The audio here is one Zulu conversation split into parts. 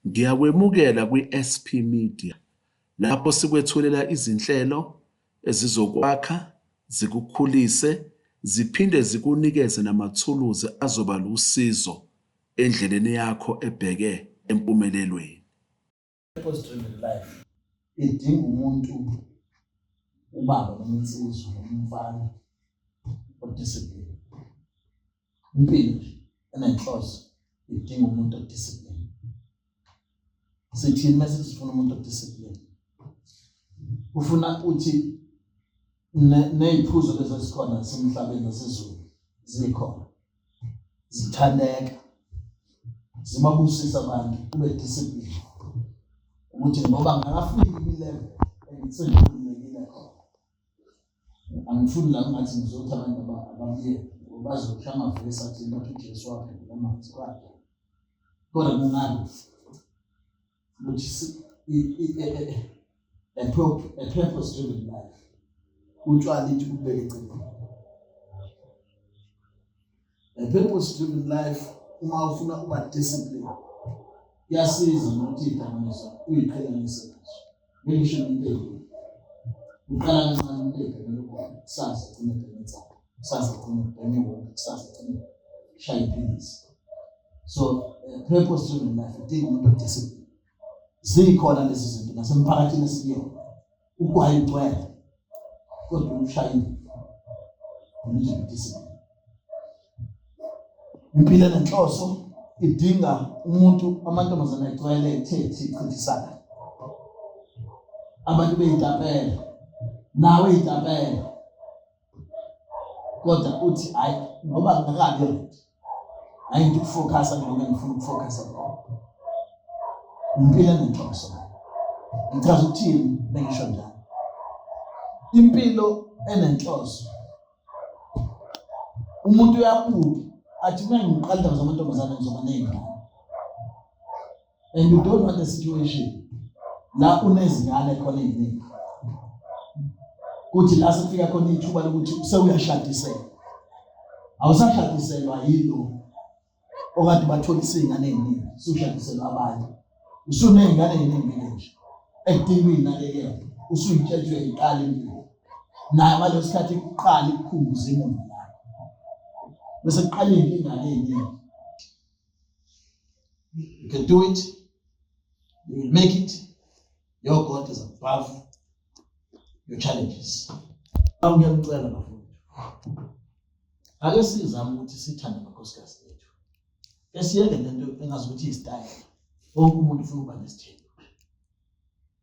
Ngiyakwemukela kwi-SP Media lapho sikwethulela izinhlelo ezizokwakha, zikukhulise, ziphinde zikunikeze namathuluzi azoba lusizo endleleni yakho ebheke empumelelweni. Purpose driven life idinga umuntu ubaba noma insizwa noma umfana odiscipline. Impilo nje enenhloso idinga umuntu odiscipline. Sithini mase sifuna umuntu odiscipline? Ufuna uthi ney'phuzo lezi ezikhona zasemhlabeni nasezulu zikhona zithandeka zibabusisa abantu kube discipline ukuthi ngoba ngakafiki kwi-level engisengikhululekile khona angifuni la ngathi ngizothi abantu ababuyele ngoba bazosho amavesi athi bathi uJesu waphendula amanzi kwakhe kodwa kungani ukuthi a purpose driven life utshwala ithi kubeke eceleni a purpose driven life uma ufuna uba discipline kuyasiza nokuthi iy'dakamizwa uyiqhelanise nazo ngisho into eyi uqala kancane umuntu eyibhemela ugwayi kusasa agcine ebheme insangu kusasa agcine ebheme wonke kusasa agcine shaya iphilisi so purpose driven life idinga umuntu odiscipline zikhona lezi zinto nasemphakathini esikuyona ugwayi ugcwele kodwa ushayile umuntu odiscipline Impilo enenhloso idinga umuntu amantombazane agcwele ethe chithisana. Abantu beyitapela. Nawe itapela. Kodwa uthi hayi ngoba ngingakabi ready. Hayi ngithi ukufocus njengoba ngifuna ukufocus khona. Impilo enenhloso. Ngichaza ukuthini bengisho njalo. Impilo enenhloso Umuntu uyabuka athi uma ngiqala indaba zamantombazane ngizoba ney'ngane. And you don't want a situation la unezingane khona ey'ningi. Kuthi la sekufika khona ithuba lokuthi sewuyashadiselwa. Awusashadiselwa yilo okade batholisa iy'ngane ey'ningi usushadiselwa abanye usuney'ngane ey'ningi-ke nje ekudinga uyinakekela usuyitshela uyayiqala impilo naye ngaleso sikhathi kuqala ikukhumbuza imuva lakho bese kuqala iy'nkinga-ke ey'ningi. You can do it, you will make it. Your God is above your challenges. Ngiyanicela bafowethu, ake sizame ukuthi sithande amakhosikazi ethu, ke siyeke le nto engazi ukuthi iyisitayela. Wonke umuntu ufuna ukuba nesithembu,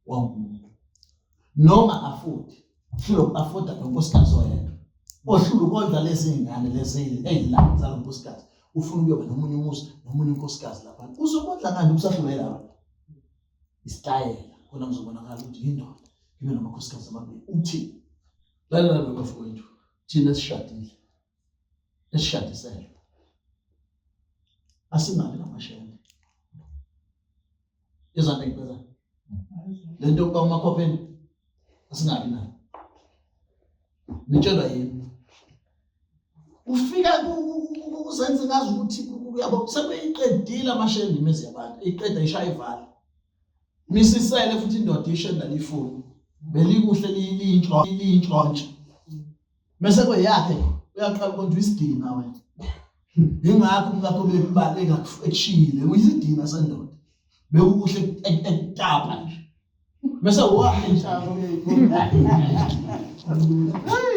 wonke umuntu noma afodi uhlula uku-afoda lo nkosikazi oyedwa ohlula ukondla lezi ngane lezi eyila zalo nkosikazi ufuna ukuyoba nomunye umuzi nomunye unkosikazi lapha uzokondla ngani usahluleka lapha isitayela khona ngizobonakala ukuthi yindoda ngibe namakhosikazi amabili uthi lalela lo bafowethu thina esishadile esishadiselwe asingabi namashende izwa nto engichaza le nto yokuba umakhopheni asingabi nayo nitshelwa yini ufika uzenze ngazi ukuthi yabo sebeyiqedile amashende imizi yabantu iqeda ishaya ivala misisele futhi indoda ishenda lifuni belikuhle liyintshontshe mese kweyakhe uyaqala ukonje uyisidina wena yingakho umkakho bekubaleka ekushiyile uyisidina sendoda bekukuhle ekutapa nje Bese wakhe njalo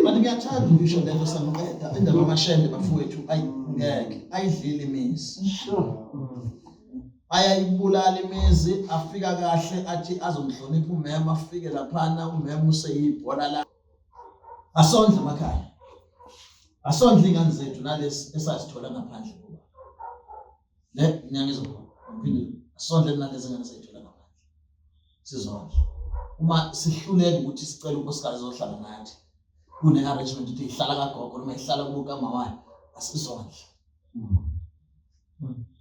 But ngiyathanda ukusho lento sangiqeda indaba amashende bafowethu ayi ngeke ayidlile imizi. Ayayibulala imizi afika kahle athi azomhlonipha umema afike laphana umema useyibhola la. Asondle emakhaya. Asondle ingane zethu nalesi esazithola ngaphandle kuba. Le ngiyangizwa ngiphinde asondle nalezi ngane zethu la ngaphandle. Sizondle. Uma sihluleka ukuthi sicele unkosikazi ozohlala nathi kune-arrangement ukuthi ihlala kagogo noma ihlala kubo kamawayo asizondle.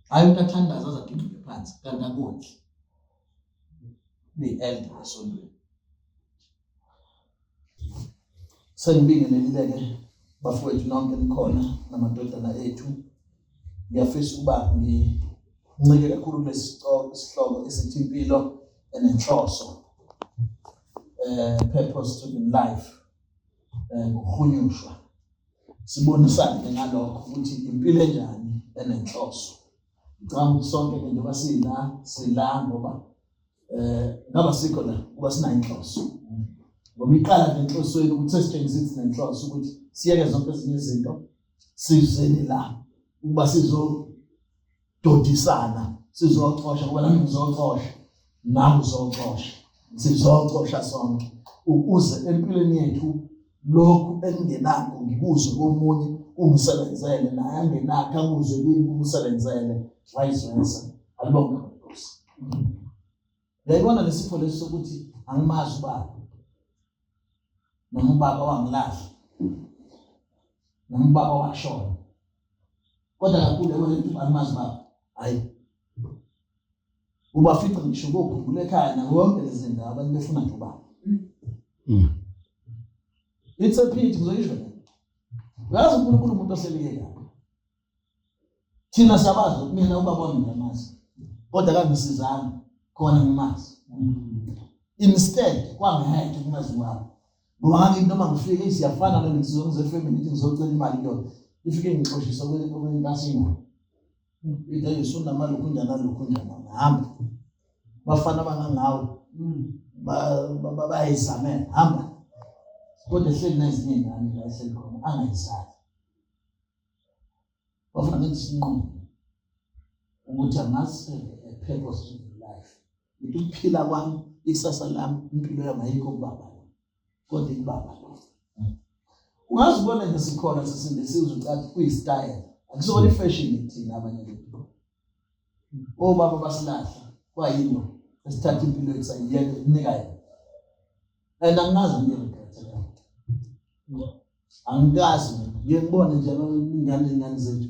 Hhayi umuntu athandaze aze agingqike phansi kanti akondli. Uyi-elder esontweni. Sengibingelelile-ke bafowethu nonke nikhona namadodana ethu. Ngiyafisa ukuba Ncike kakhulu kulesi sihloko esithi impilo enenhloso, purpose driven life, ngokuhunyushwa. Sibonisane ke ngalokho ukuthi impilo enjani enenhloso. Ngicabanga ukuthi sonke ke njengoba sila sila ngoba ngaba sikho la kuba sinayo inhloso. Ngoba iqala nje enhlosweni ukuthi sesitshengisa ukuthi sinenhloso ukuthi siyeke zonke ezinye izinto sizeni la ukuba sizododisana, sizocosha, ngoba nami ngizocosha, nawe uzocosha, sizocosha sonke ukuze empilweni yethu lokhu engingenakho ngikuzwe komunye kungisebenzele, naye angenakho akuzwe kimi kumsebenzele, vice versa. Alibonge Nkosi. Uyayibona lesifo lesi sokuthi angimazi ubaba, noma ubaba wangilahla, noma ubaba washona, kodwa kakhulu yabo lento angimazi ubaba, hayi ubafica ngisho kokhumbula ekhaya nako yonke lezi ndawo abantu befuna nje ubaba. It's a pity, ngizoyisho le nto. Uyazi uNkulunkulu umuntu ohleleke kabi. Thina siyabazi ukuthi mina ubaba wami ngiyamazi, kodwa kangisizanga khona ngimazi. Instead kwangihetha ukumazi kwami, ngoba ngangithi noma ngifike siyafana nale nsizwa ngizefemini ngithi ngizocela imali kuyona, ifike ingixoshisa kwenkasino, ithi ayi usunamali unjani nalokhu unjani, hamba bafana abangangawe bayayizamela, hamba. Kodwa ehleli nezinye iy'ngane la ehleli khona angayizali, bafuna ngenza isinqumo ukuthi I must have a purpose in life. Ngithi ukuphila kwami, ikusasa lami, impilo yami ayikho kubaba, kodwa ikubaba. Ungazibona nje sikhona sisindisiwe ucathi kuyistyle, akusona ifashion kuthina abanye bethu. Obaba basilahla kwayini esithatha impilo yethu sayiyeka nika yena, and angikaze ngiyiregrethe leyo nto, angikazi mina. Ngiye ngibone nje ingane ingane zethu,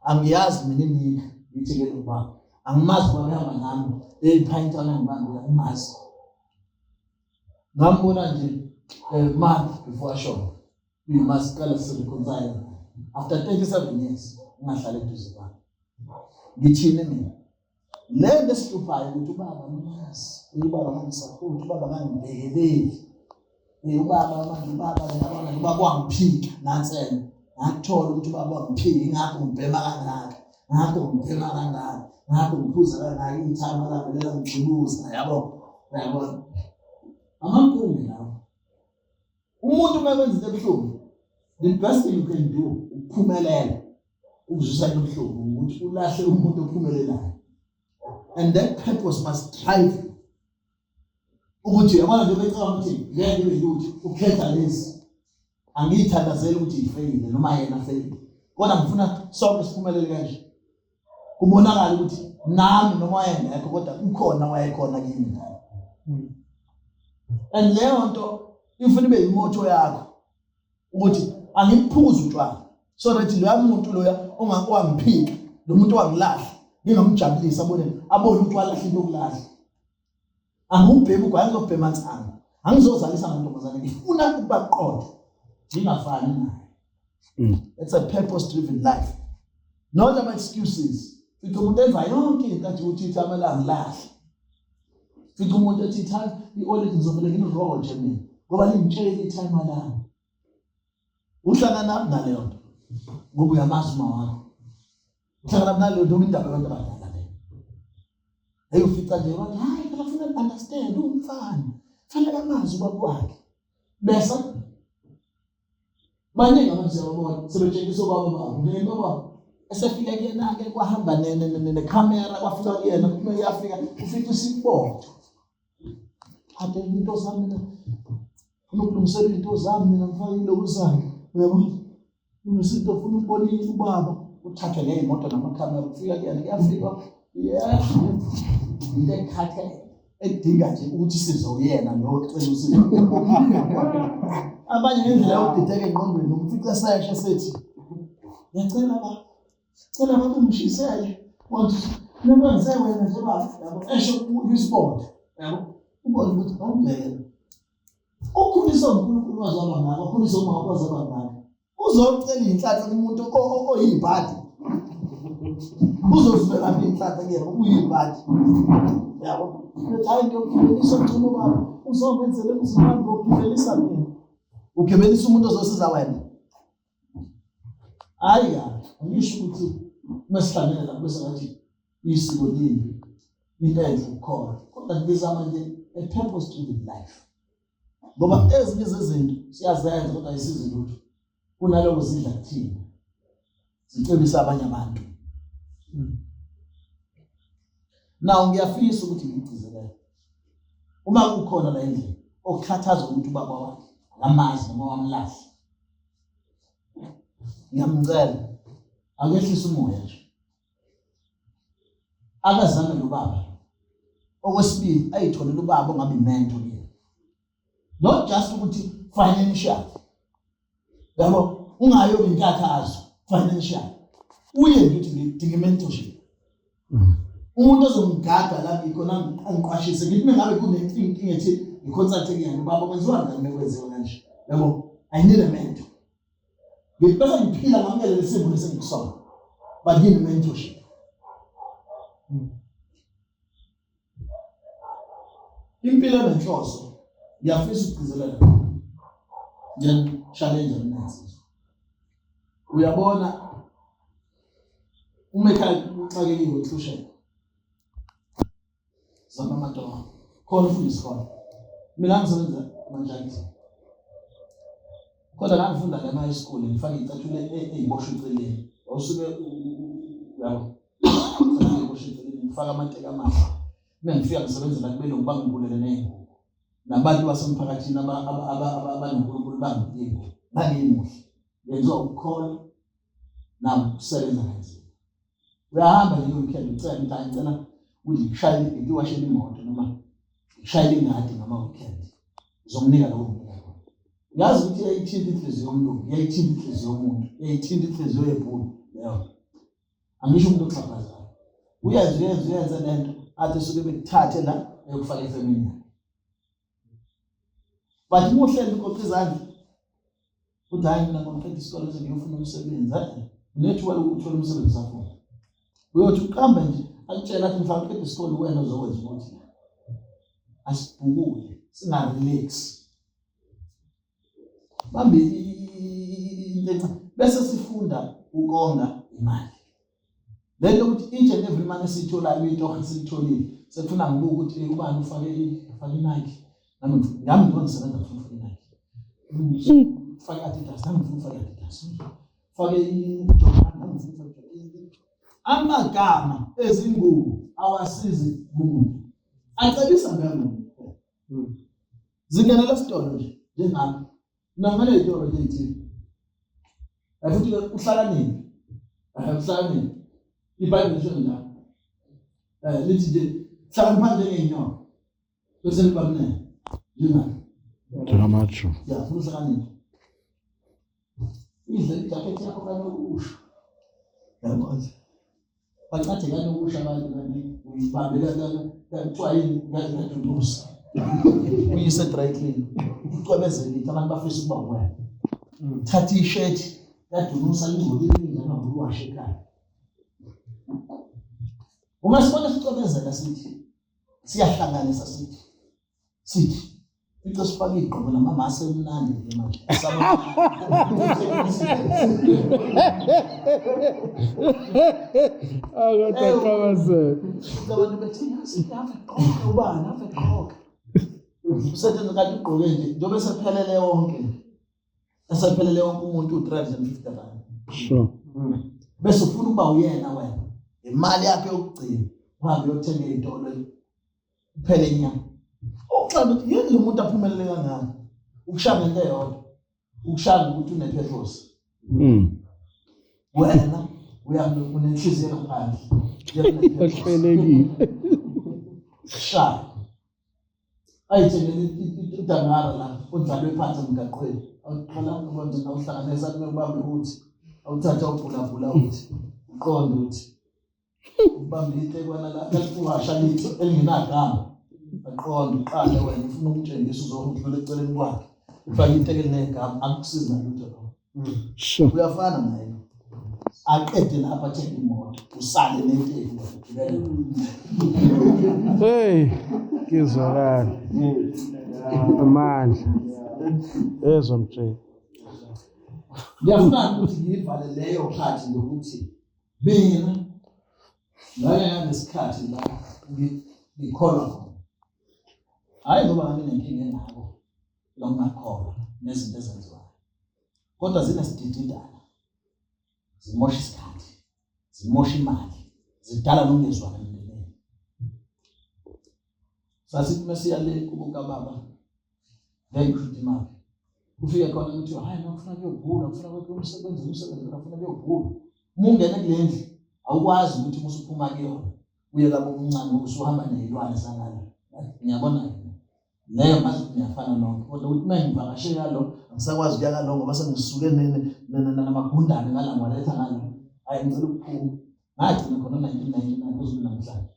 angiyazi mina inika ngithi ke lo baba angimazi, ubaba ehamba nami eyiphayintana ngibambe, angimazi, ngambona nje a month before ashona. We must qala sireconcile after 37 years ngingahlala eduze kwami. Ngithini mina? Le nto esihluphayo ukuthi ubaba ngimazi, ubaba ngangisapoti, ubaba ngangibhekeleli, ubaba manje ubaba yabona ubaba wangiphika nansena, ngakuthola ukuthi ubaba wangiphika, ingakho ngibhema kangaka, ngakho ngibhema kangaka, ngakho ngiphuza kangaka, iy'thama lavelela ngigxibuza, yabo, uyabona amampunge lawo. Umuntu uma ekwenza into ebuhlungu, the best thing you can do ukuphumelela ukuzwisa into ebuhlungu ukuthi ulahle umuntu ophumelelayo, and that purpose must drive you ukuthi yabona nje becabanga ukuthi ngeke ibe lutho, ukhetha lezi angiyithandazeli ukuthi ifeyile noma yena feyile, kodwa ngifuna sonke siphumelele kanje, kubonakala ukuthi nami noma wayengekho kodwa ukhona wayekhona kimi naye. And leyo nto ifuna ibe yimotho yakho ukuthi angiphuzi utshwala so that loya muntu loya ongawangiphika, lo muntu owangilahla, ngingamjabulisa, abone abone ukuthi walahla into yokulahla. Angubhemi ugwayi, ngizobhema nsangu, angizozalisa amantombazane, ngifuna ukuba qotho ngingafani naye. It's a purpose driven life, not ama excuses. Fica umuntu enza yonke into athi uthi ithama langilahle, fica umuntu ethi ithama i-oledi ngizovele ngiliroje mina ngoba lingitsheli ithama lami. Uhlangana nami naleyo nto ngoba uyamazi uma wakho, uhlangana naleyo nto indaba yabantu abadala leyo. Hey, ufica nje bathi hayi phela kufanele understand umfana fanele amazi ubaba wakhe, bese baningi abantu siyababona sebetshengisa obaba babo ngento baba esefika kuyena-ke kwahamba nekhamera kwafika kuyena, uma kuyafika ufica isibotho ade into zami mina funa ukulungisela into zami mina ngifake ilokuzana, uyabona, lungisa into funa ukubona ubaba, uthathwe ngey'moto namakhamera kufika kuyena kuyafika into ekhathele edinga nje ukuthi size uyena lo ocela usizo. Abanye ngendlela yokudideka engqondweni umfice seshe sethi ngiyacela ba cela baba ungishisele wathi nekwenze wena nje baba, yabo, esho isibonda, yabo, ubone ukuthi awubheke ukhuliswa uNkulunkulu waze waba ngaka, ukhuliswa uma waze waba ngaka, uzocela inhlanhla kumuntu oyibhadi. Uzozibeka phi inhlanhla kuyena uyibhadi. Yabo. Uthi hayi ngiyokugibelisa ngcono baba. Uzongenzela emzini wami ngokugibelisa mina. Ugibelisa umuntu ozosiza wena. Hayi kabi, angisho ukuthi uma sihlangene la kube sengathi isiko limbi, into enhle ukukholwa. Kodwa ngizama nje a purpose driven life. Ngoba ezinye zezinto siyazenza kodwa ayisizi lutho. Kunaloko zidla kuthina. Zicebisa abanye abantu. Now ngiyafisa ukuthi ngigcizelele. Uma kukhona la endlini okhathaza ukuthi ubaba wakhe akamazi noma wamlahla. Ngiyamcela akehlise umoya nje. Akazame lo baba. Okwesibili ayitholele ubaba ongabe mentor kuyena. Not just ukuthi financial. Yabo ungayo ngenkathazo financial. Uye nje uthi ngidinga mentorship. Umuntu ozongigada la ngikhona angiqwashise ngithi mengabe kunenkinga ethi ngiconsulte kuyena ubaba kwenziwa njani mekwenziwa kanje. Yabo I need a mentor. Ngithi bese ngiphila ngamukele lesimo lesengikusona. But ngine mentorship. Impilo enenhloso ngiyafisa ukugcizelela. Ngiyanishallenge mina nsizwa. Uyabona uma ekhaya kuxakekiwe kuhlusheka. Zama amatoho. Khona ufunda isikole. Mina ngisebenza emanjani. Kodwa ngangifunda la ema-high school ngifake iy'cathulo ey'boshwe eceleni. Wawusuke uyabo. Ey'boshwe eceleni ngifake amateki amahle. Uma ngifika ngisebenzela kubelungu bangibulele ney'ngubo. Nabantu basemphakathini abanoNkulunkulu banginika. Ngangimuhle. Ngenziwa ukukholwa nakusebenza kanzima. Uyahamba nje weekend ucela ukuthi hayi ngicela ukuthi ngishayele ngiwashele imoto noma ngishayele ingadi ngama-weekend. Uzomnika lokho kumnika khona. Uyazi ukuthi iyayithinta inhliziyo yomlungu, iyayithinta inhliziyo yomuntu, iyayithinta inhliziyo yebhulu leyo. Angisho umuntu oxhaphazayo. Uyenze uyenze uyenze lento athi suke bekuthathe la eyokufaka efemini yakhe. But uma uhleli ugoqa izandla uthi hayi mina ngoqeda isikole sengiyofuna umsebenzi eh unethuba lokuthola umsebenzi usafunda. Uyothi uqambe nje akutshela athi mfana uqeda isikole wena uzokwenza ukuthi asibhukule singarelax. Bambe into encane bese sifunda ukonga imali. Le nto ukuthi each and every money esiyitholayo itoho esiyitholile sekufuna ngibuke ukuthi eh, ubani ufake ufake i-Nike nami nami ngibona ngisebenza ngifuna ufake i-Nike ufake i-Adidas nami ngifuna ufake i-Adidas ufake i-Jordan nami ngifuna ufake i-Jordan amagama ezingubo awasizi muntu acebisa ngemuntu zingenela esitolo nje njengami Nangale yitolo nje ithini. Futhi uhlakaniphi. Uhlakaniphi. IBhayibheli lisho njalo. Lithi nje hlakanipha njengenyoka. Bese liba mnene. Njengani? Njengamatshu. Ya, funa uhlakaniphi. Idle ijakhethi yakho kanokusho. Yabona. Bancade kanokusho abantu kanti uyibambe kuthiwa yini ngadudusa. Uyise dry clean. Ucwebezele ithi abantu bafisa ukuba wena. Thatha ishethi kadunusa lingcolile njalo uliwashe ekhaya. Uma sibona sicwebezela sithi siyahlanganisa sithi sithi Fica sifake igqoko namamasi emnandi nje manje. Akadaqabazela. Abantu bethi yazi ave gqoka ubani ave gqoka. Usethenze kanti ugqoke nje njengoba esephelele wonke. Esephelele wonke umuntu u350 rand. Sure. Bese ufuna ukuba uyena wena. Imali yakhe yokugcina uhambe uyothenga izitolo kuphele inyanga uxaba ukuthi yini lo muntu aphumelele kangaka ukushaya ngento eyodwa ukushaya ngokuthi unepurpose Wena unenhliziyo ngaphandle ohlelekile shaya ayithengele udangara la odlalwe phansi emgaqweni awuqala ubona awuhlanganisa kumele ubambe uthi awuthatha ubhulabhula uthi uqonde uthi ubambe itekwana la uhasha lithi elingenagama aqonde uqale wena ufuna ukumtshengisa uzodlula eceleni kwakhe ufake iteke elinegama akusizi ngalutho lokho Sure. Uyafana naye. Aqede lapha athenge imoto, usale nenteki wena ugibele. Hey, kizwakala. Amandla. Ezwa mtshela. Ngiyafuna ukuthi ngiyivale leyo part ngokuthi mina ngake nganesikhathi la ngikholwa khona. Hhayi ngoba nganginenkinga engako lokungakholwa nezinto ezenziwayo, kodwa zinesidididana, zimosha isikhathi, zimosha imali, zidala nokungezwani emndenini. Sasithi uma siya le kubo kababa, ngeke ngisho ukuthi imali, kufike khona kuthiwa hhayi no kufuna kuyobhulwa, kufuna kwenziwe umsebenzi, umsebenzi kufuna kuyobhulwa. Uma ungena kule ndlu awukwazi ukuthi uma usuphuma kuyona uye kabo omncane usuhamba neyilwane zangala. Ngiyabona-ke leyo ngazi ukuthi niyafana nonke, kodwa ukuthi uma ngivakashe kalo angisakwazi ukuya kalo ngoba sengisuke namagundane ngala ngiwaletha ngala. Hhayi ngicela ukuphuma. Ngagcina khona 1999 kuze kube namhlanje.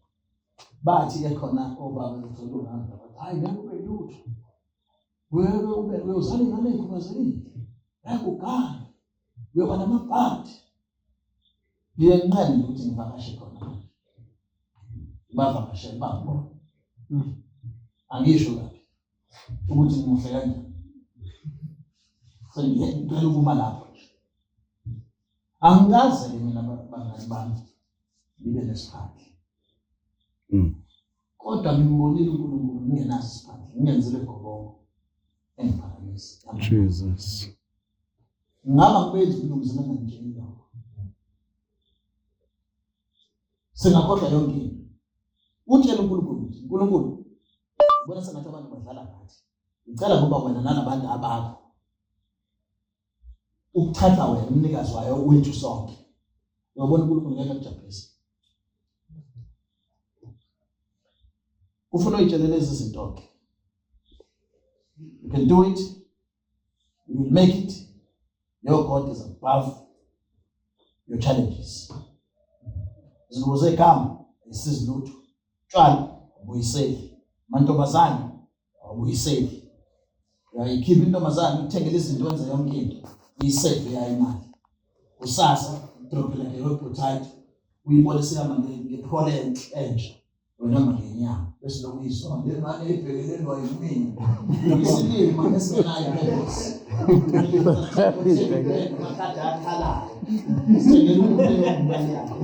Bathi-ke khona obaba ngicela ukuhamba, bathi hhayi ngeke ube lutho, wewe ube uyozala ingane eyikhubazekile, ngeke ugane, uyoba namabhadi. Ngiyenqena ukuthi ngivakashe khona manje, ngibavakashele bangibona. Angisho kabi ukuthi ngimuhle kanjani, sengicela ukuma lapho nje. Angikaze-ke mina bangani bami ngibe nesiphandla. Kodwa ngimbonile uNkulunkulu ngingenaso isiphandla, ngingenzile gobongo engiphakamisa. Jesus. Ngaba ngibenzi ubulungisa nangangitsheli lokho. Singakhohlwa yonke into. Utshele uNkulunkulu ukuthi uNkulunkulu ubona sengathi abantu badlala ngathi. Ngicela ngoba wena nalabantu abakho ukuthatha wena umnikazi wayo wethu sonke. Uyabona uNkulunkulu ngeke akujabulise. Ufuna uyitshele lezi zinto ke. You can do it. You will make it. Your God is above your challenges. Izingubo zegama ayisizi lutho. Tshwala ubuyiseli. Mantombazane awubuyiseli. Uyayikhipha intombazane uthengele izinto wenze yonke into. Uyisave yayo imali. Kusasa udrophela nge-website uyibone sihamba ngephole entsha. Wena hamba ngenyama bese lokhu uyisonde le ngane ibhekelelwa yimina. Isilima esingenayo purpose. Amakhadi akhalayo. Sithengela umuntu imali yakhe.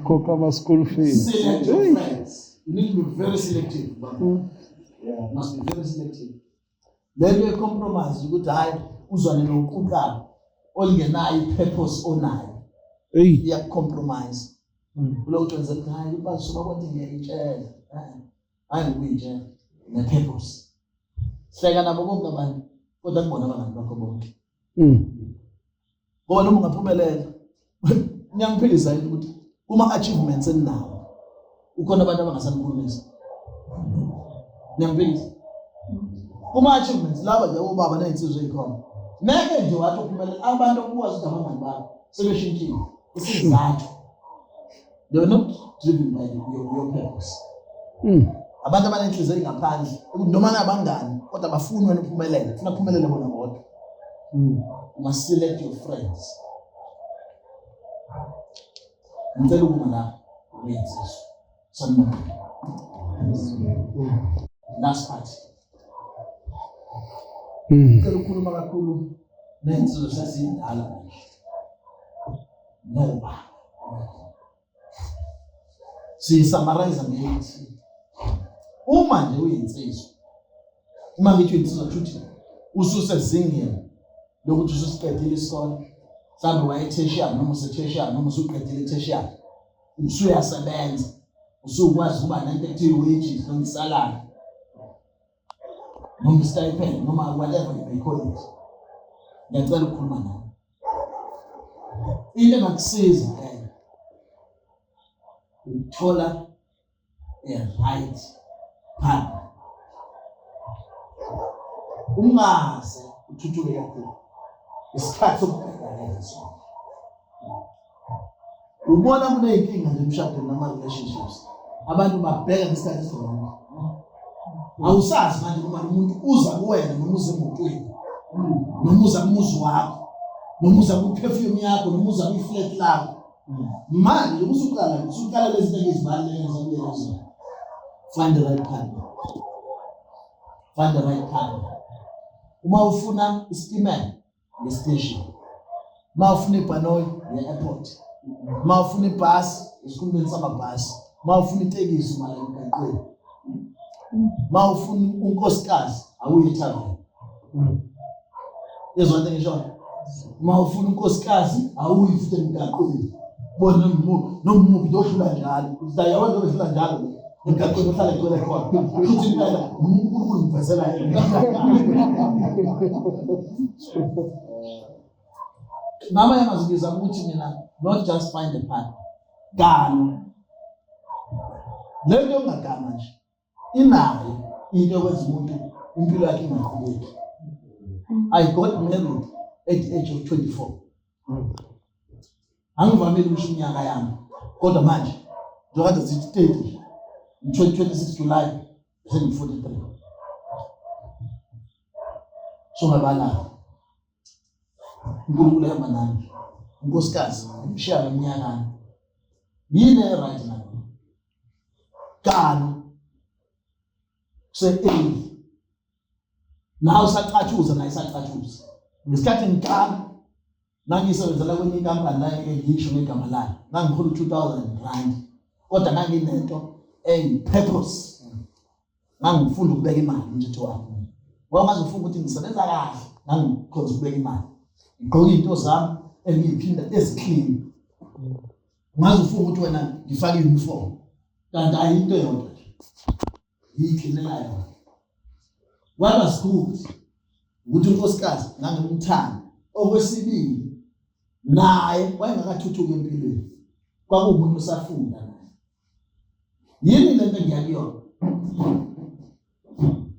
Khokha ama-school fees. Select your friends. You need to be very selective. Baba. Yeah, you must be very selective. Le nto ye-compromise ukuthi hhayi uzwane nokuqala olingenayo i-purpose onayo Hey, iyakucompromise. Kulokhu kwenza ukuthi hhayi ubazi uba kwathi ngiyayitshela. Hhayi ngokuyitshela ne-purpose. Hleka nabo bonke abantu kodwa kubona abangani bakho bonke. Ngoba noma ungaphumelela ngiyangiphilisa yini ukuthi kuma achievements eninawo ukhona abantu abangasanikhulumisa. Ngiyangiphilisa. Kuma achievements laba nje obaba nezinsizwa ezikhona. Meke nje wathi uphumelela abantu okuwazi ukuthi abangani bakho sebeshintshile isizathu. They were not driven by your purpose. Abantu abanenhliziyo engaphandle ukuthi noma nabangani kodwa bafuni wena uphumelele, funa kuphumelele bona bodwa. You must select your friends. Ngicela ukuma la uyinsizwa. Sanibona. Last part. Ngicela ukukhuluma kakhulu nezinsizwa sezindala manje. Noba siyi-summarize ngethi uma nje uyinsizwa, uma ngithi uyinsizwa kusho ukuthi ususezingeni lokuthi ususiqedile isikole, mhlawumbe waye-tertiary noma use-tertiary noma usuqedile i-tertiary, usuyasebenza, usukwazi ukuba nento ekuthiwa i-wages noma isalary noma i-stipend noma whatever you may call it. Ngiyacela ukukhuluma nawe. Into engakusiza ke ukuthola a right partner. Ungaze uthuthuke kakhulu. Isikhathi sokubheka leso. Ubona kuney'nkinga nje emshadweni nama-relationships. Abantu babheka ngesikhathi esiwrong. Awusazi manje noma lo muntu uza kuwena noma uze emotweni noma uza kumuzi wakho. Noma uza kwi-perfume yakho, noma uza kwi-flat lakho. Manje usuqala usuqala lezi zinto engizibaluleke ngisakuyela zona. Find the right partner. Find the right partner. Uma ufuna isitimela, ngestation. Uma ufuna ibhanoyi, nge-airport. Uma ufuna ibhasi, esikhumulweni samabhasi. Uma ufuna itekisi, umala emgaqweni. Uma ufuna unkosikazi, awuye ethaveni. Yezwa into engishoyo? Uma ufuna unkosikazi, awuyi futhi emgaqweni. Bona nomuphi ndohlula njalo. Uzayabona ndohlula njalo. Emgaqweni ohlala egcwele khona. Futhi impela uNkulunkulu ngivezela yena. Ngamanye amazwi ngizama ukuthi mina not just find a partner. Gana. Le nto yokungagana nje inayo into yokwenza umuntu impilo yakhe ingaqhubeki. I got married at the age of 24. Angivamile ukusho iminyaka yami kodwa manje njengoba sithi 30 26 July sengi-43 so ngabala uNkulunkulu ehamba nami unkosikazi ngimshiya ngeminyakana yini e-right nalo kani se-early nawe usacathuza naye isacathuza ngesikhathi ngiqala ngangisebenzela kwenye inkampani la ngeke ngisho ngegama layo, ngangihola u-2000 rand, kodwa nganginento eyi-purpose, ngangifunda ukubeka imali umthetho wami wawungazofunga ukuthi ngisebenza kahle, ngangikhonza ukubeka imali, ngigqoke iy'nto zami engiyiphinda ezi-clean. Ungaze ufunga ukuthi wena ngifake i-uniform, kanti ayinto eyodwa nje ngiyiklinela yona. What was good ukuthi unkosikazi ngangimthanda. Okwesibili, naye wayengakathuthuki empilweni, kwakuwumuntu osafunda naye. Yini lento engiya kuyona?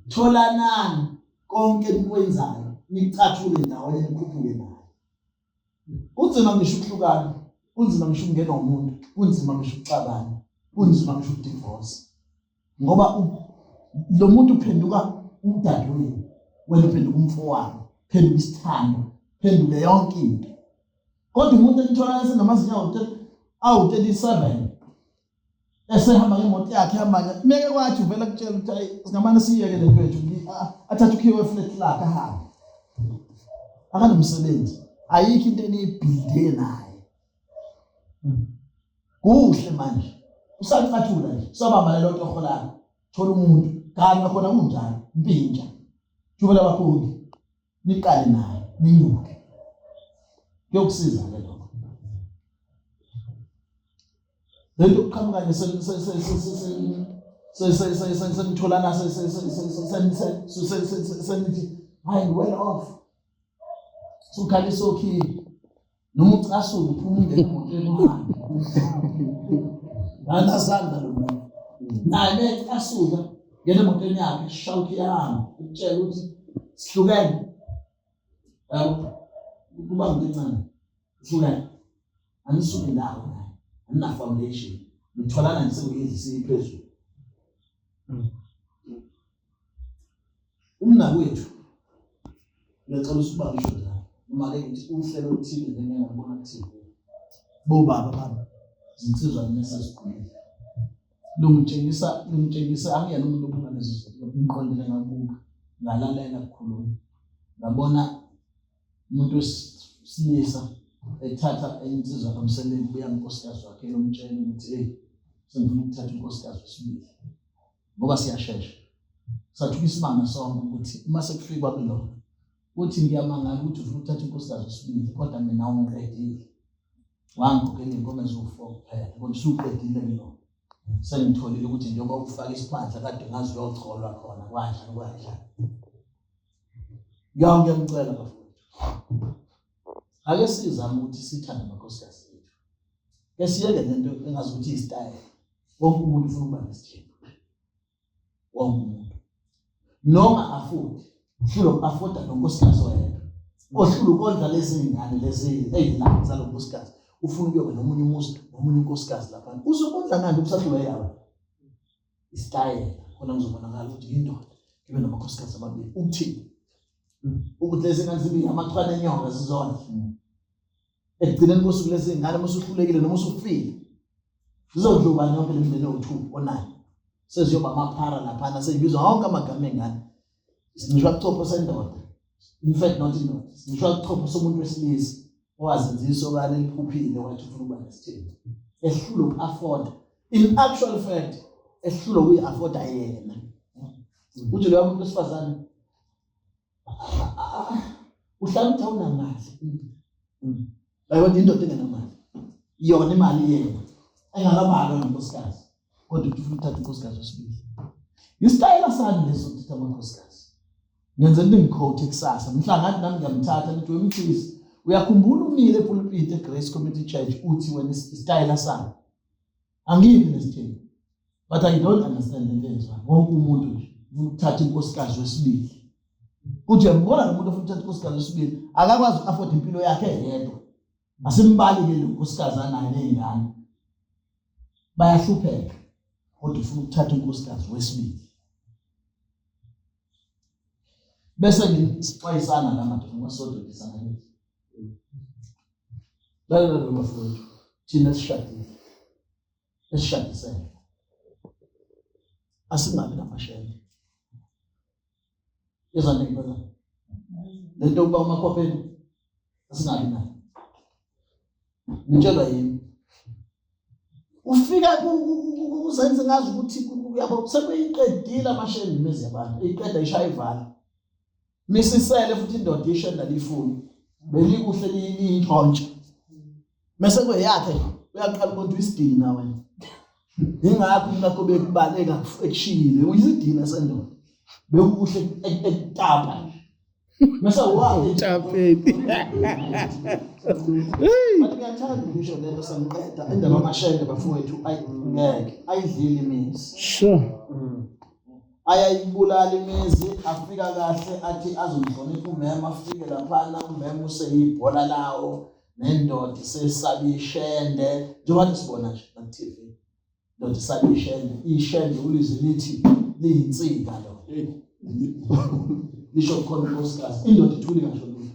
Tholanani konke enikwenzayo, nicathule ndawonye, nikhuphuke naye. Kunzima ngisho ukuhlukana, kunzima ngisho ukungenwa umuntu, kunzima ngisho ukuxabana, kunzima ngisho ukudivorce, ngoba lo muntu uphenduka udadewenu, wena uphenduka umfowabo, phenduka isithando, phenduke yonke into. Kodwa umuntu enitholana senamazinyo awu-37 esehamba ngemoto yakhe manje, meke kwathi uvela kutshela ukuthi hayi singamane siyeke lento yethu, athathe ukhiye weflat lakhe ahambe, akanomsebenzi, ayikho into eniyibhilde naye. Kuhle manje usacathula nje, usabamba lelo toho lakho, thola umuntu gana khona kunjalo, mpintsha jubela abakhongi, niqale naye ninyuke, kuyokusiza ke lokho. Lento yokuqhamuka nje senitholana senithi hayi well off, sukhalisa okhiye noma ucasuke uphuma ungene emotweni uhambe, anazani nalo muntu naye mecasuka ngene emotweni yakhe shawuthi yami ukutshela ukuthi sihlukene, yabo kuba ngento encane, sihlukene, anisuki ndawo naye, anina foundation, nitholana nje sekuyindlu siyiphezulu. Umnakwethu ngiyacela ukuba ngisho njalo, noma ke ngithi uhlelo oluthile njengengalibona kuthini bobaba bami zinsizwa mina sesikhulile, lungitshengisa lungitshengisa angiyena umuntu obuka lezo zinto, ngiqondile, ngabuka ngalalela kukhuluma, ngabona umuntu wesilisa ethatha insizwa kaMseleku buya nkosikazi wakhe eyomtshela ukuthi hey sengifuna ukuthatha unkosikazi wesibili, ngoba siyashesha. Sathuka isimanga sonke ukuthi uma sekufikwa kulona uthi ngiyamangala ukuthi ufuna ukuthatha unkosikazi wesibili, kodwa mina ungiqedile, wangikhokhela iy'nkomo eziwu-4 kuphela, kodwa usuqedile kulona. Sengitholile ukuthi njengoba ufaka isiphandla kade ngazi uyocholwa khona kwanjani kwanjani. Ngiyawu ngiyamcela bafowethu, ake sizame ukuthi sithande amakhosikazi ethu, ke siyeke lento engazi ukuthi iyisitayela. Wonke umuntu ufuna ukuba nesithembu, wonke umuntu noma afodi hlula uku-afoda lo nkosikazi oyedwa, ohlula ukondla lezi ngane lezi ey'lani zalo nkosikazi, ufuna ukuyoba nomunye umuzi nomunye unkosikazi laphana, uzokondla ngani usahlulwa yawo isitayela khona ngizobonakala ukuthi yindoda ngibe namakhosikazi amabili. Ukuthini ukuthi lezi ngane zibe amachwane enyoka zizondla? Ekugcineni kosuku lezi ngane uma usuhlulekile noma usufile, zizodla ubani yonke le mindeni ewu-2 onayo? Seziyoba amaphara laphana, seyibizwa wonke amagama engane. Sincishwa kuchopho sendoda, in fact not indoda, sincishwa kuchopho somuntu wesilisa owazenza isokane eliphuphile wathi ufuna ukuba nesithembu, ehlulwe uku-afforda. In actual fact, ehlulwe ukuyi-afforda yena. Uthi loya muntu wesifazane uhlala uthi awunamali, yayona indoda engenamali, yona imali yena engakabalwa nonkosikazi, kodwa uthi ufuna ukuthatha unkosikazi wesibili. Isitayela sani leso ukuthatha amakhosikazi? Ngenze ningikhothe kusasa mhla ngathi nami ngiyamthatha, nithi wemfisi uyakhumbula umile epulpit eGrace Community Church uthi wena isitayela sami angibi nesithembu. But I don't understand lento eyenziwayo. Wonke umuntu nje ufuna ukuthatha inkosikazi wesibili. Uthi uyambona lo muntu ofuna ukuthatha inkosikazi wesibili akakwazi uku-afford impilo yakhe eyedwa. Asimbali-ke lo nkosikazi anayo ney'ngane, bayahlupheka, kodwa ufuna ukuthatha unkosikazi wesibili. Bese sixwayisana la madoda ngoba sododisana lezi. Lalela lo bafowethu, thina sishadile, esishadisene, asingabi namashende. Yezwa nto ngibona le nto yokuba umakhwapheni asingabi nayo. Nitshelwa yimi. Ufika uzenze ngazi ukuthi yabo sekuyiqedile amashende imizi yabantu, iqeda ishaya ivala. Misisele futhi indoda ishenda lifuni. Belikuhle liyintshontsha. Mese kweyakhe uyaqala ukuthi uyisidina wena. Ingakho umkakho bekubaleka ekushiyile, uyisidina sendoda. Bekukuhle ekutapa. Mese Utapeni. But ngiyathanda ukusho lento sangiqeda indaba amashende bafowethu, ayi ngeke ayidlile imizi. Sure. Ayayibulala imizi. Afika kahle athi azomhlonipha umema, afike laphana umema useyibhola lawo nendoda isesaba ishende, njengoba sibona nje na TV. Indoda isaba ishende, ishende ulizwi lithi liyinsika lo. Lisho khona unkosikazi, indoda ithule ngasho lutho.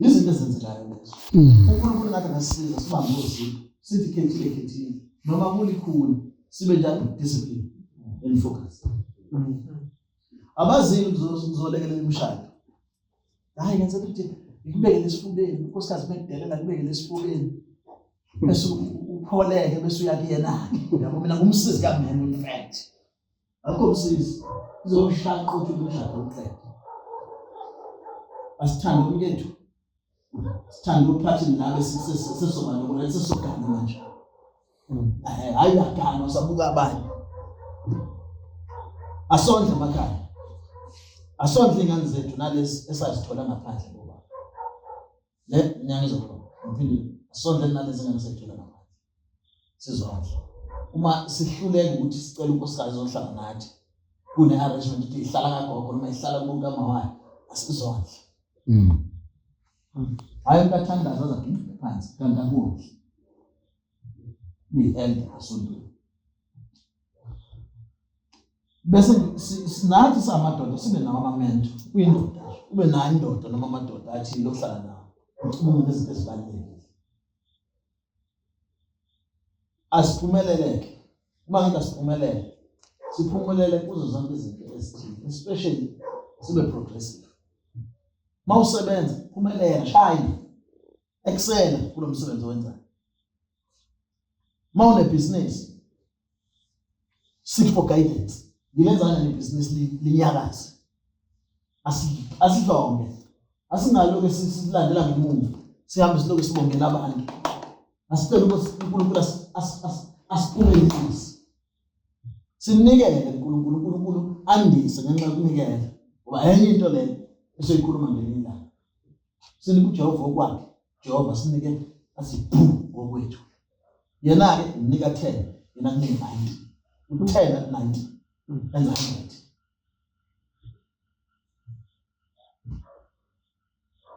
Izinto ezenzekayo lezo. UNkulunkulu ngathi angasisiza sibambe ozipho, sithi khethile khethile, noma kulikhuni sibe njani discipline and focus. Abazili kuzolekelela imishado. Hayi ngenza ukuthi ngikubekele esifubeni, unkosikazi bekudelela ngikubekele esifubeni. Bese upholeke bese uya kuyena-ke. Yabo mina ngumsizi kamema in fact. Akukho msizi. Uzoshaya qotho umshado uqede. Asithande umkethu. Sithande uphathi nabe sesoba nokuthi sesogana manje. Hayi uyagana usabuka abanye. Asondle amakhaya. Asondle ingane zethu nalezi esazithola ngaphandle ngoba. Le ngiyangizwa baba. Ngiphinde asondle nalezi ngane esazithola ngaphandle. Sizondle. Uma sihluleka ukuthi sicele unkosikazi ozohlala nathi, kune arrangement ukuthi ihlala kagogo noma ihlala kubo kamawayo, asizondle. Hayi umuntu athandaza aze agingqike phansi kanti akudli. Uyi-elder esontweni. Bese nathi samadoda sibe nawo amamento. Uyindoda nje, ube nayo indoda noma amadoda athile ohlala nawo. Ucubungule izinto ezibalulekile. Asiphumeleleke. Uma ngithi asiphumelele, siphumelele kuzo zonke izinto ezithile, especially sibe progressive. Uma usebenza, phumelela, shine, excel kulo msebenzi owenzayo. Uma unebhizinisi, seek for guidance. Ngilenza kanjani ibhizinisi linyakaze? Asidlonge. Asingaloke silandela ngemuva. Sihambe siloke sibongela abantu. Asicele ukuthi uNkulunkulu asiphumelelise. Sinikele kuNkulunkulu, uNkulunkulu andise ngenxa yokunikela. Ngoba enye into leyo esoyikhuluma ngelinye ilanga. Sinike uJehova okwakhe, Jehova sinike asiphu ngokwethu. Yena-ke umnika 10, yena kunike 90. U-10 at 90 enza 100.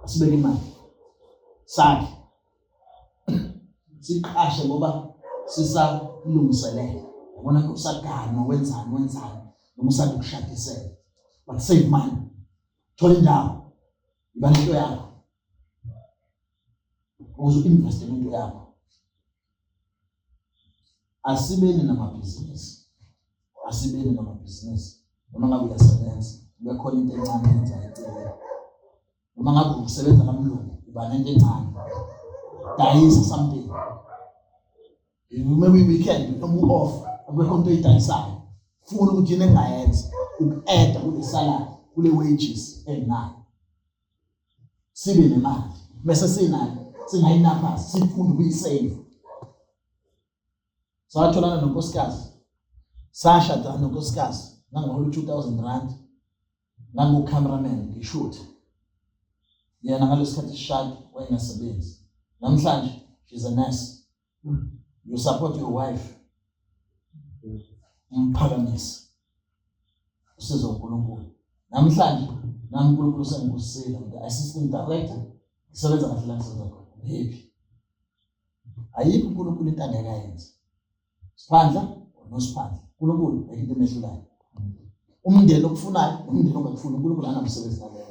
Asibeke imali sakhe siqashe ngoba sisalungiselela, yabona, usaganwa wenzani wenzani noma usanda ukushadisela, but save money, thola indawo, iba nento yakho. Ukuze u-investe kwinto yakho. Asibeni namabhizinisi, asibeni namabhizinisi. Noma ngabe uyasebenza, kube khona into encane oyenzayo eceleni. Noma ngabe usebenza kamlungu, uba nento encane, dayisa something. Maybe weekend noma u-off, akekho into oyidayisayo, funa ukuthi yini engingayenza uku-eda kule salary, kule wages enginayo, sibe nemali. Bese sinayo, singayinaphazi, sifunde ukuyisave. Satholana nonkosikazi, sashada nonkosikazi, ngangihola u-2000 rand, ngangu-cameraman, ngishutha. Yena ngaleso sikhathi sishada wayengasebenzi. Namhlanje she's a nurse. You support your wife, umphakamise, usizo uNkulunkulu. Namhlanje nami uNkulunkulu sengibusisile, ngi-assistant director, ngisebenza kahle la ngisebenza khona, happy. Ayikho uNkulunkulu into angeke ayenze. Siphandla nosiphandla, uNkulunkulu ayikho into emehlulayo. Umndeni okufunayo, umndeni ongakufuni, uNkulunkulu anamsebenzi naleyo.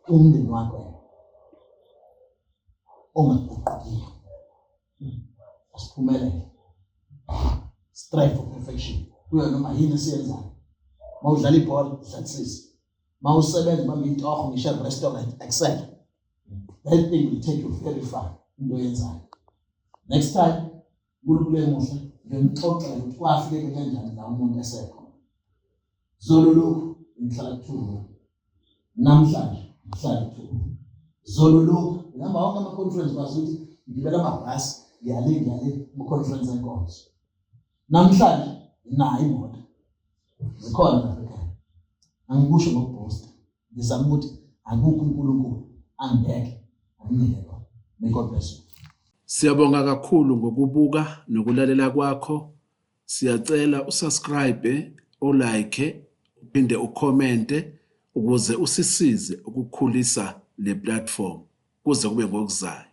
Umndeni wakho yena ongaguqukiyo. Asiphumelele, strive for perfection kuyo noma yini esiyenzayo. Uma udlala ibhola, dlalisise. Uma usebenza, ubamba intoho, ngisho e-restaurant, excel. That thing will take you very far, into oyenzayo. Next time, uNkulunkulu emuhle, ngiyomxoxela ukuthi kwafikeke kanjani la umuntu esekhona. Zolo lokhu ngihlala ku-two, namhlanje ngihlala ku-two. Zolo lokhu ngihamba wonke ama-conference, kwazi ukuthi ngigibela amabhasi, ngiyale ngiyale kuma-conference enkonzo. Namhlanje nginayo imoto, zikhona lapha ekhaya. Angikusho ngokubhosta, ngizama ukuthi akukho uNkulunkulu angeke anginike khona. May God bless you. Siyabonga kakhulu ngokubuka nokulalela kwakho. Siyacela usubscribe, ulike, uphinde ukhomente ukuze usisize ukukhulisa le platform kuze kube ngokuzayo.